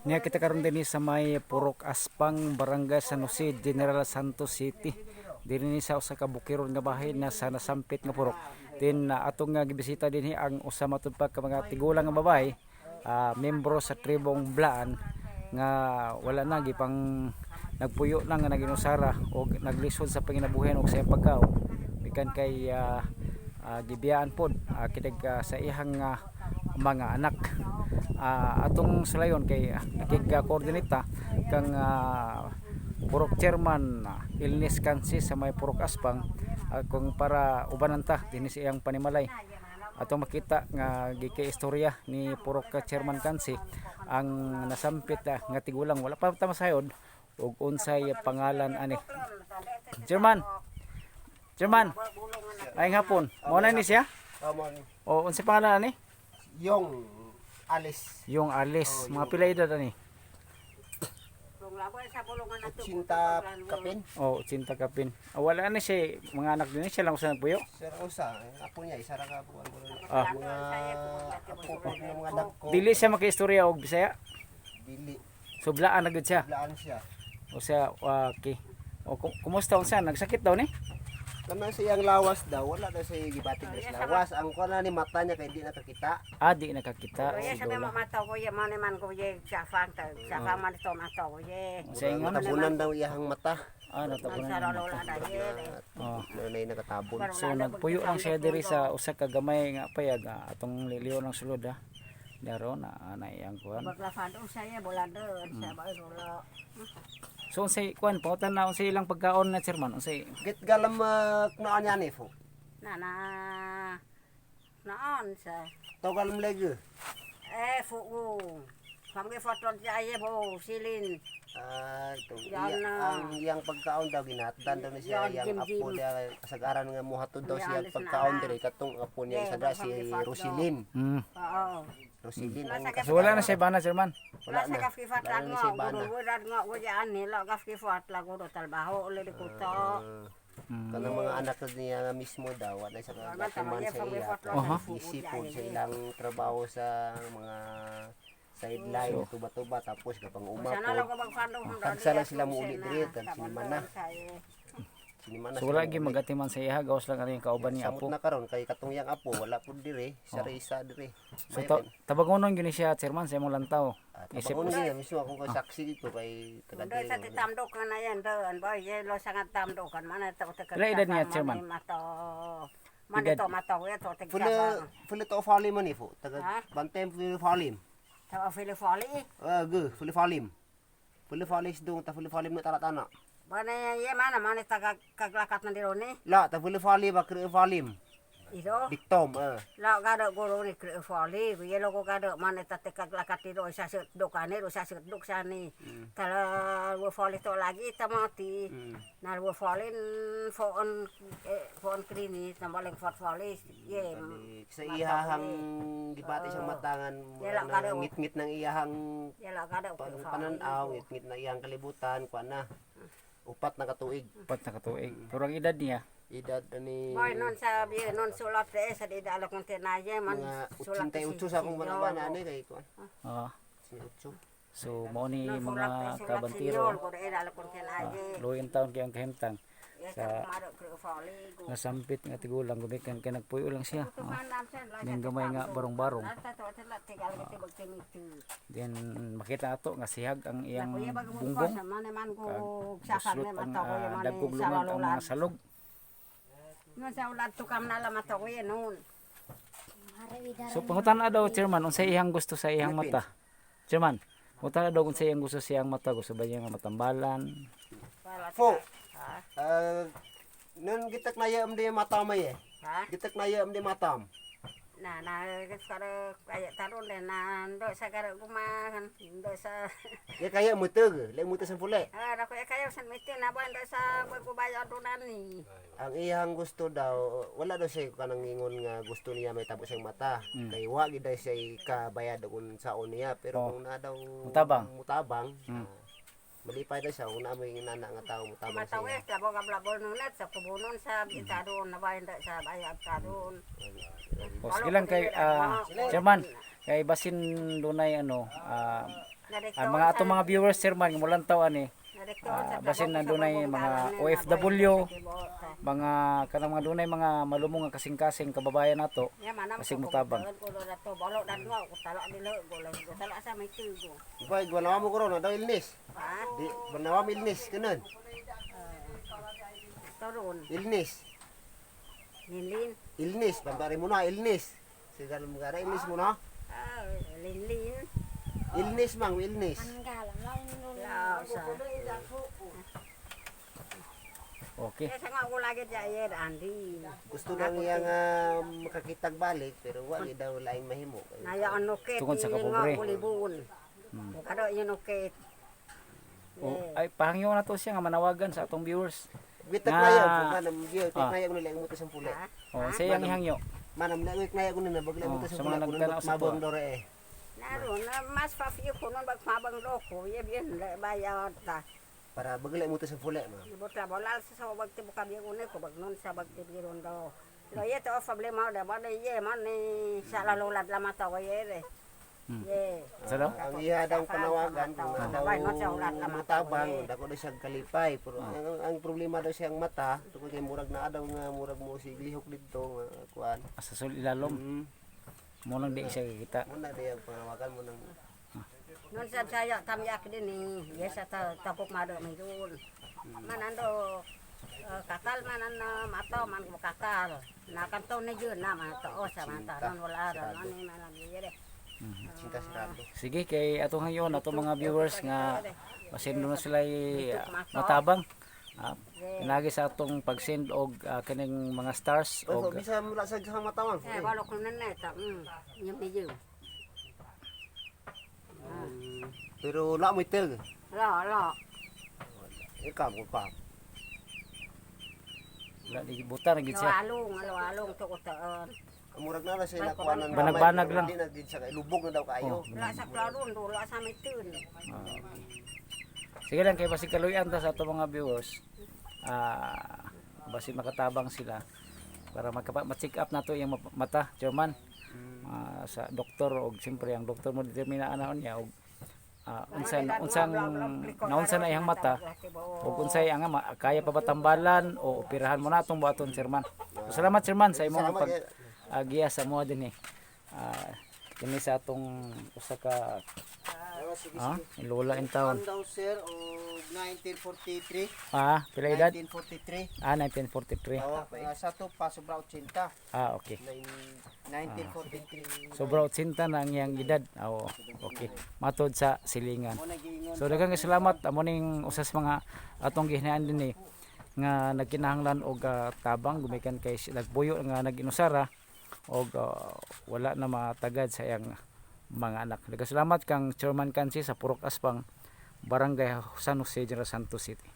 Niya kita karon dinhi sa may Purok Aspang, Barangay San Jose, General Santos City. Dinhi ni sa usa ka bukiron nga bahin na sa nasampit nga purok. Din na atong nga gibisita dinhi ang usa matud pa ka mga tigulang nga babae, membro sa tribong Blaan nga wala na gipang nagpuyo na nga naginusara og naglisod sa panginabuhian og sa iyang pagkaon bikan kay gibiyaan pod kidag sa iyang mga anak. Atong sulayon kay nakig-coordinate ta kang Purok Chairman Ilnis Kansi sa may Purok Aspang kung para ubanan ta dinhi sa iyang panimalay. Atong makita nga gikay istorya ni Purok Chairman Kansi ang nasampit nga tigulang. Wala pa ta masayod og unsay pangalan ani. Chairman, Chairman, ay hapon. Mao na ni siya. Come on. O unsay pangalan ani? Yung Alice. Yung Alice. Mga pila edad ani? Cinta kapin. O 80 kapin. Ah, wala na siya mga anak din, siya lang usa nagpuyo. Sir Usa, apo niya isa ra ka buwan ko. Ah. Mga apo ko ng mga dagko. Dili siya makaistorya og Bisaya. Dili. So blaan na gud siya. Blaan siya. O siya, okay. O kumusta, unsa nagsakit daw ni? Kanang sa iyang lawas daw, wala daw siya gibatig sa lawas. Ang kuan na ni mata niya kay di nakakita. Ah, di nakakita Kuya si sabi mo Lola. mata ko ye mo man ko ye safang ta safang man to mata ko ye. Unsa ingon? Natabunan daw iyang mata. Ah, natabunan Sa ang lola mata. na ye. Oh. Nanay nakatabon. So nagpuyo lang siya diri sa usa ka gamay nga payag, atong liliw ng sulod ah. Daro na ana iyang kuan. Baglafan do saya bolado sa ba lola. So unsay kuan, pangutan na unsay ilang pagkaon na, Chairman? Unsay Git galam kunaan niya ni fo. Na na naon sa To galam lege. eh fu u. Kam ge foton ya ye bo silin. Ah, ito. Yan Iya, na. ang iyang pagkaon daw ginatdan daw ni siya Yan, iyang Jim, apo Jim. niya kasagaran nga mohatod daw Yan, siya alis na pagkaon na. diri katong apo niya Yeah, isa da si baka may Rosilyn. Oo. Rosilyn ang So wala na siya bana, Chairman. Wala Wala na. sa kafkifat Wala lang na ngo, siya bana. guru wala ngo ko yan nila kafkifat lang guru talbaho uli di kuto. Kanang mga anak niya mismo daw wala siya kagatiman sa iya. Busy po sa ilang trabaho sa mga sideline, tuba-tuba tapos kapang uma Sana lang po. ko magpando. Tagsa lang sila muuli diri, tag sinimana. Sinimana. So wala gyud magatiman sa iya, gawas lang ani ang kauban niya Samot apo. na karon kay katong iyang apo wala po diri, sa isa diri. So tabangonon gyud ni siya, Chairman, sa imong lantaw. Isip Tabangon niya mismo ako kay saksi dito kay taga Doon sa diri. titamdok na yan doon boy, yelo sa nga tamdok kan mana to te Ilan edad niya, Chairman? Mato. Mana Edad? to mato ya to te Fule fule to falim man ifo. Taga Ha? bantem fule falim. To fili foli. Ah, ge fule falim. Fule falis dong ta fule falim na taratana. Mana ye mana mana ta kaglakat na dirone. La ta fule falim ba kre falim. Ito. Diktom eh. La gado guru ni kre foli, yelo ko gado mana ta te kaglakat diro sa dokane ro sa dok sani. Tala wo foli to lagi ta mati. Na wo foli foon foon krini tambaling fot foli ye. Sa iyahang gibati siyang matangan Yala, na kare, oh. ngit-ngit ng iyahang Yelo gado pananaw, ngit-ngit ng iyang kalibutan, kuan na. 4 na katuig. 4 na katuig. Pero ang edad niya, Edad ni Boy non sa bi non sulat de sa di dalo kung tinaye man mga sulat 88 sa akong manabana ani kay kuan. 88. So mao ni mga kabantiro. Luoy taon kay ang kahimtang sa nasampit nga tigulang gumikan kay nagpuyo lang siya. Oh. Ning gamay nga barong-barong. Then makita ato nga sihag ang iyang bungbong. Buslot ang dagkog lungag ang mga salog. So pangutan-a daw, Chairman, unsay iyang gusto sa iyang mata? Chairman, pangutan-a daw kung unsay iyang gusto sa iyang mata, gusto ba niya nga matambalan? Fo. Nun gitak na yam di matam ay eh. Ha? Gitak na yam di matam. Na na karo kaya taron de na ndo sa karo kumahan ndo sa Ya kaya muteg, le muteg sa puli. Ah, ako kaya san miti na ba ndo sa pagkubayo donan ni. Ang iyang gusto daw, wala daw siya kanang ingon nga gusto niya may tabo siyang mata. Kay wa gid daw siya kabayad kung saon niya, pero Oh. kung na daw Mutabang. Mutabang. Malipay daw siya kung na may nana nga tao mutabang sa Matawe iya. sa boga blabol nunat sa kubunon sa bitadon na ba ndo sa bayad tadon. O sige lang kay Chairman, kay basin dunay ano, Ang mga atong mga viewers, chairman, nga mulantaw ani, basin na dunay mga OFW, mga kanang mga dunay mga malumong nga kasing-kasing kababayan nato. Basig mutabang. Bay, ganawa mo ko ron, daw illness. Di, ganawa mo illness, ganun. Illness. Linlin. Illness, bantari mo na, illness. Sige, mo gara, illness mo na. Ah, linlin. Illness mang, illness. La sa. Okay. Kaya sa nga ko lagi diya andi. Gusto lang niya nga makakitag balik, pero wa gid daw laing mahimo. Naya ano ket. Tungod sa kapobre. Kulibon. Kado yun okay. O, ay pahangyo na to siya nga manawagan sa atong viewers. Bitag Nga- na yaw, kung manam gyud, na yaw nila mo sa puli. O, siya yang ihangyo. Manam na yaw na kuno na bagla mo Oh, sa sa puli mga kuno nagtanaw sa mabang tuwa. dore eh. Naroon na mas pa-few ko nun bagmabang loko. Ye bien bayad ta. Para bagla mo sa puli, ma'am. Buta bolal sa sa bag tibu kabi une ko bag nun sa bag tibu ron do. Lo ye to problema da ba ye man ni sa lalolad la mata ko ye re. Ye. Sa daw? Ang iya daw panawagan kung na daw Bay, no, sa ulat na mata, matabang, eh. dako daw siyang kalipay, pero ang problema daw siyang mata, tungkol kay murag na daw nga murag mo si lihok didto nga kuan. Sa sul ilalom. Mo lang di siya kikita. Mo na day ang panawagan mo nang Nun sa saya tamyak din ni. Ye sa ta tapok mado may dul. Manando katal manan mata man ko katal. Nakanto na yun na mata o sa mata nun wala ra nun ni manan ye re. Cinta Sirado. Sige kay atong hangyon atong mga viewers nga basin na sila matabang. Pinagi sa atong pag-send og kining mga stars Og og bisa mula sa sa mata man. Eh walo ko nun na ta. Yun ni yun. Pero wala mo itel. Lo lo. Ikaw ko pa. wala di buta na gid Lo siya. along lo along to ko taon. Murag na ra siya nakuha ng Banag-banag lang. Di na gid siya kay lubog na daw kaayo. Wala sa klaron do wala sa mitun. Sige lang kay basig kaluyan ta sa atong mga viewers. Basin makatabang sila para ma-check up nato iyang mata, chairman. Sa doktor og siyempre ang doktor mo determina ana niya og unsa unsang naunsa na iyang mata ug unsay ang kaya pa ba tambalan o operahan mo na atong buhaton, chairman. So, salamat, chairman, sa imong Salamat, pag giya sa mo dinhi. Dinhi sa atong usa ka Sige, lola in town. daw sir o 1943. Pila edad? 1943. 1943. Oo, sa to pa sobra 80. Okay. 1943. Sobra 80 na ang iyang edad. Oo, okay. Matod sa silingan. Mo nagiingon. So daghang salamat amo ning usas mga atong gihinaan dinhi nga nagkinahanglan og tabang gumikan kay nagbuyo nga nag-inusara og wala na matagad sa iyang mga anak. Daghang salamat kang Chairman Kansi sa Purok Aspang, Barangay San Jose, General Santos City.